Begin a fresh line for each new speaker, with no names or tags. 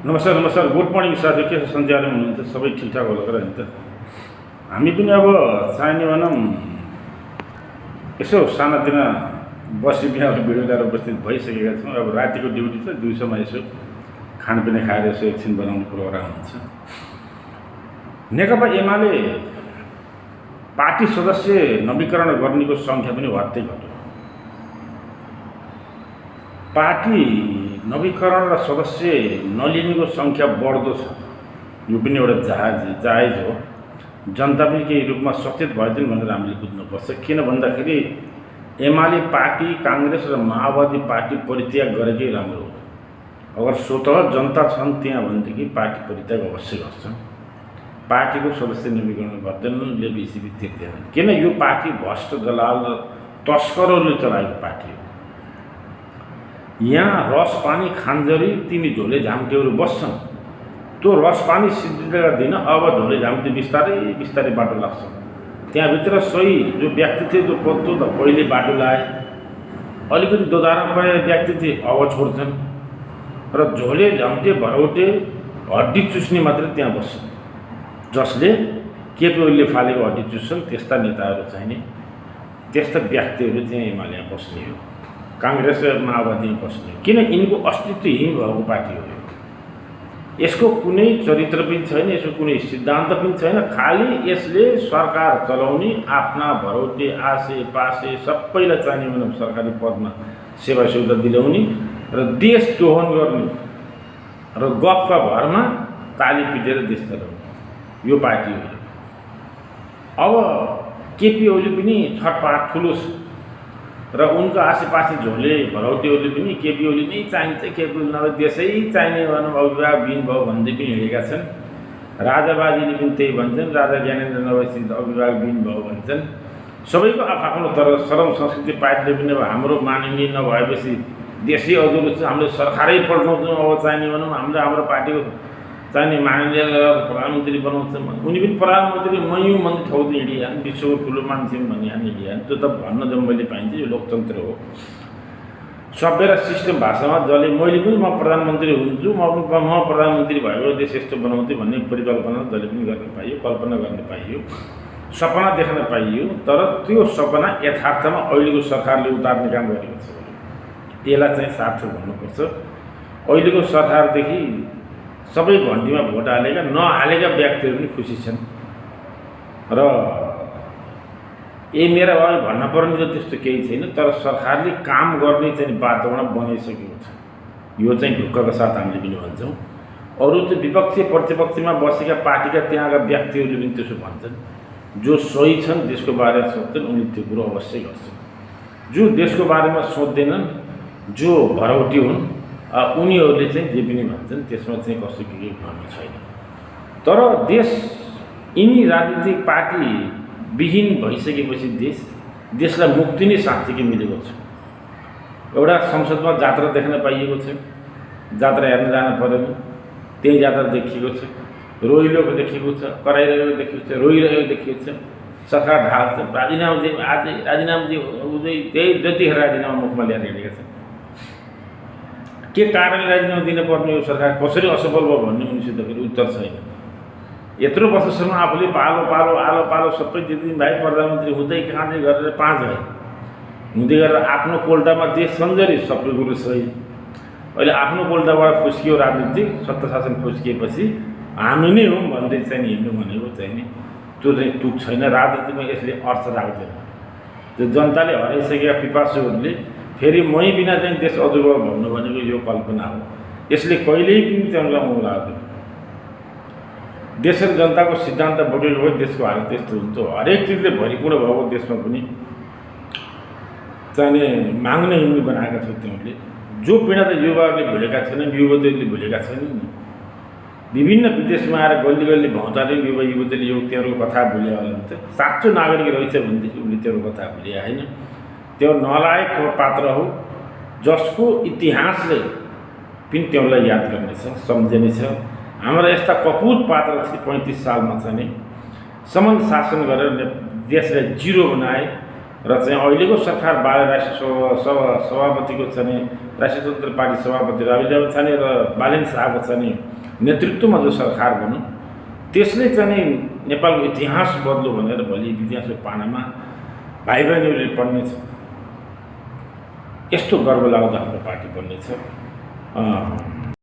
नमस्कार good morning साथी। के छ, सन्ध्याले हुनुहुन्छ? सबै ठिकठाक होला र नि त? हामी पनि अब चाहिने भनौँ यसो सानातिना बसी बिहाहरू भिडियो ल्याएर उपस्थित भइसकेका छौँ। अब रातिको ड्युटी छ, दिउँसोमा यसो खानपिना खाएर यसो एकछिन बनाउने प्रोग्राम हुन्छ। नेकपा एमाले पार्टी सदस्य नवीकरण गर्नेको सङ्ख्या पनि वात्तै घट्यो। पार्टी नवीकरण र सदस्य नलिनेको सङ्ख्या बढ्दो छ, यो पनि एउटा जायज हो। जनता पनि केही रूपमा सचेत भइदिन् भनेर हामीले बुझ्नुपर्छ। किन भन्दाखेरि एमाले पार्टी काङ्ग्रेस र माओवादी पार्टी परित्याग गरेकै राम्रो हो। अगर स्वतः जनता छन् त्यहाँ भनेदेखि पार्टी परित्याग अवश्य गर्छन्। पार्टीको सदस्य नवीकरण गर्दैनन्, लेबिसिबी तिर्दैनन्। किन? यो पार्टी भ्रष्ट दलाल र तस्करहरूले चलाएको पार्टी हो। यहाँ रस पानी खान्जरी तिनी झोले झाम्टेहरू बस्छन्। त्यो रस पानी सिद्धिका दिन अब झोले झाम्टे बिस्तारै बिस्तारै बाटो लाग्छ। त्यहाँभित्र सही जो व्यक्ति थिए जो पत्तो त पहिले बाटो लाए, अलिकति दोधारमा परे व्यक्ति थिए अब छोड्छन् र झोले झाम्टे भरौटे हड्डी चुस्ने मात्रै त्यहाँ बस्छन्। जसले केपी ओलीले फालेको हड्डी चुस्छन् त्यस्ता नेताहरू चाहिने, त्यस्ता व्यक्तिहरू त्यहाँ एमालेमा बस्ने हो, काङ्ग्रेस र माओवादीमा बस्ने हो। किन? यिनको अस्तित्वहीन भएको पार्टी हो। यसको कुनै चरित्र पनि छैन, यसको कुनै सिद्धान्त पनि छैन। खालि यसले सरकार चलाउने, आफ्ना भरौटे आसे पासे सबैलाई चाहिने भनौँ सरकारी पदमा सेवा सुविधा दिलाउने र देश दोहन गर्ने र गफका भरमा ताली पिटेर देश चलाउने यो पार्टी हो। अब केपी ओली पनि छटपट ठुलो छ र उनका आसेपासे झोले भरौटेहरूले पनि केपी ओली नै चाहिन्छ, केपी ओली नभए देशै चाहिने भनौँ अभिभावकविहीन भयो भन्दै पनि हिँडेका छन्। राजाबाजीले पनि त्यही भन्छन्, राजा ज्ञानेन्द्र नभएपछि अभिभावकविहीन भयो भन्छन्। सबैको आफ्नो तर श्रम संस्कृति पार्टीले पनि अब हाम्रो माननीय नभएपछि देशै अधुरो छ, हामीले सरकारै पल्टाउँछौँ, अब चाहिने भनौँ हाम्रो पार्टीको चाहिने माननीय प्रधानमन्त्री बनाउँछौँ। उनी पनि प्रधानमन्त्री मयौँ मन्त्री ठाउँदै हिँडिहाल्नु, विश्वको ठुलो मान्छे भनिहाल्नु हिँडिहाल्नु। त्यो त भन्न जम्मैले पाइन्छ, यो लोकतन्त्र हो। सभ्य र सिस्टम भाषामा जसले मैले पनि म प्रधानमन्त्री हुन्छु, म प्रधानमन्त्री भएको देश यस्तो बनाउँथे भन्ने परिकल्पना जसले पनि गर्न पाइयो, कल्पना गर्न पाइयो, सपना देख्न पाइयो। तर त्यो सपना यथार्थमा अहिलेको सरकारले उतार्ने काम गरेको छ। त्यसलाई चाहिँ सार्थक भन्नुपर्छ। अहिलेको सरकारदेखि सबै घन्टीमा भोट हालेका नहालेका व्यक्तिहरू पनि खुसी छन् र मेरा भाइ भन्न पर्ने त त्यस्तो केही छैन। तर सरकारले काम गर्ने चाहिँ वातावरण बनाइसकेको छ, यो चाहिँ ढुक्कका साथ हामीले पनि भन्छौँ। अरू चाहिँ विपक्षी प्रतिपक्षमा बसेका पार्टीका त्यहाँका व्यक्तिहरूले पनि त्यसो भन्छन्। जो सही छन्, देशको बारेमा सोध्छन्, उनी त्यो कुरो अवश्य गर्छन्। जो देशको बारेमा सोध्दैनन्, जो भरौटी हुन्, उनीहरूले चाहिँ जे पनि भन्छन् त्यसमा चाहिँ कसैको केही भन्नु छैन। तर देश यिनी राजनीतिक पार्टी विहीन भइसकेपछि देशलाई मुक्ति नै साँच्चीकै मिलेको छ। एउटा संसदमा जात्रा देख्न पाइएको छ, जात्रा हेर्न जान परेन, त्यही जात्रा देखिएको छ, रोइरहेको देखिएको छ, कराइरहेको देखिएको छ, रोइरहेको देखिएको छ। सरकार ढाल्छ, राजीनामा दिए आजै राजीनामा दिए उदै त्यही जतिखेर राजीनामा मुखमा ल्याएर हिँडेका छन्। के कारणले राजीनामा दिनुपर्ने हो, सरकार कसरी असफल भयो भन्ने उनीसित फेरि उत्तर छैन। यत्रो वर्षसम्म आफूले पालो पालो आलो पालो सबै जित्दिनु भाइ, प्रधानमन्त्री हुँदै खाँदै गरेर 5 भाइ हुँदै गरेर आफ्नो कोल्टामा देश सन्जरी सबै कुरो सही। अहिले आफ्नो कोल्टाबाट फुस्कियो राजनीतिक सत्ता शासन फुस्किएपछि हामी नै हौँ भन्दै चाहिँ हिँड्नु भनेको चाहिँ नि त्यो चाहिँ तुक छैन। राजनीतिमा यसले अर्थ राख्दैन। त्यो जनताले हराइसकेका पिपासुहरूले फेरि मै बिना चाहिँ देश अधुरो भन्नु भनेको यो कल्पना हो। यसले कहिल्यै पनि त्यहाँलाई मुख लाग्दैन। देश र जनताको सिद्धान्त बटुलेर भयो देशको हालत त्यस्तो हुन्छ। हरेक चिजले भरिपूर्ण भएको देशमा पनि चाहिने माग्ने हिँड्ने बनाएका छन् तिमीले। जो पीडा त युवाहरूले भुलेका छैनन्, युवतीहरूले भुलेका छैनन्। विभिन्न विदेशमा आएर गल्ली गल्ली भौँताले युवा युवतीले युवतीहरूको कथा भुल्या होला नि त। साँचो नागरिक रहेछ भनेदेखि उसले त्यो कथा भुल्या होइन। त्यो नलायक पात्र हो जसको इतिहासले पनि त्यसलाई याद गर्नेछ, सम्झनेछ। हाम्रा यस्ता कपुत पात्र थिए 35 सालमा चाहिँ समन शासन गरेर देशलाई जिरो बनाए, र चाहिँ अहिलेको सरकार बाले सभापतिको चाहिँ राष्ट्रिय स्वतन्त्र पार्टी सभापति रवि लामिछाने र बालेन शाहको चाहिँ नेतृत्वमा जो सरकार भनौँ त्यसले चाहिँ नेपालको इतिहास बदल्यो भनेर भोलि इतिहासको पानामा भाइ बहिनीहरूले पढ्नेछ। यस्तो गर्व लाग्दो हाम्रो पार्टी बन्नेछ।